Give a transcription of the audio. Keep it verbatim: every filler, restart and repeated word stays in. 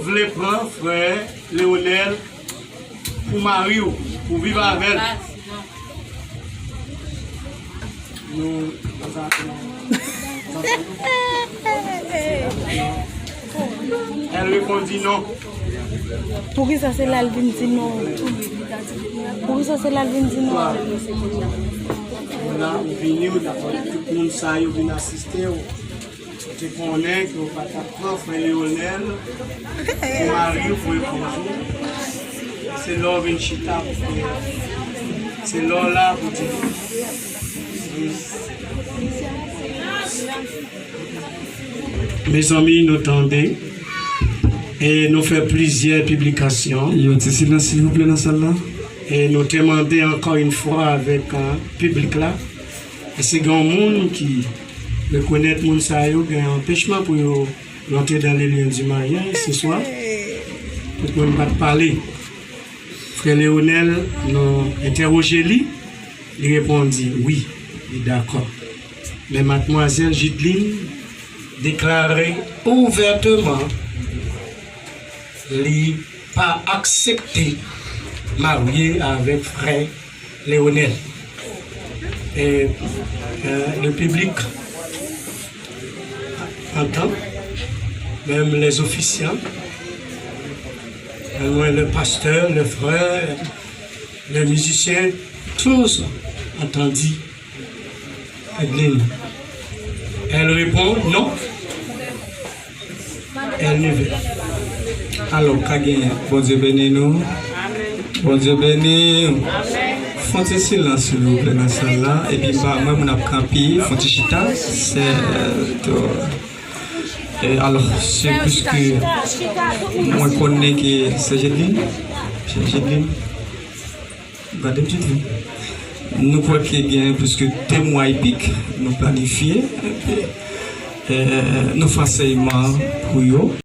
Vle pran frè Leonel pou mari w, pou viv avè l. Nou, elle répondit non. Poukisa se la l vin di non? Poukisa se la l vin di non? Ou la, ou vini, ou dakò tout moun sa yo vin asiste w. Ou te konnen ke w pa t ap pran frè Leonel pou mari w, pou epouz ou. Se lè w vin chita pou frè. Se lè w la pou di. Mezanmi, nou tande. E nou fè plizyè piblikasyon. Yon ti silans, silvouplè, nan sal la. E nou te mande ankò yon fwa avèk, euh, piblik la. Èske gen yon moun ki rekonèt moun sa yo gen anpechman pou yo rantre dans les liens du mariage ce soir? Tout moun pa t pale. Frè Leonel, nou entèwoje li, li reponn di wi, li dakò. Men madmwazèl Jidline deklare ouvèteman li pa aksepte marye avèk frè Leonel. Et, euh, le public entend, même les officiants, euh, le pasteur, le frère, les musiciens, tous ont entendu Adeline. Elle répond non. Elle ne veut. Alò, ka genyen. Bondye beni nou. Bondye beni. Fon ti silans, silvouplè, nan sal la. Epi, ba, mwen, moun ap kanpe, fon ti chita. Se, euh, to- E alò, se piske mwen konnen ke se Jedlin, se Jedlin, gade m Jedlin. Nou kwè ke gen plis ke de mwa epik nou planifye, e, nou fè ansèyman pou yo.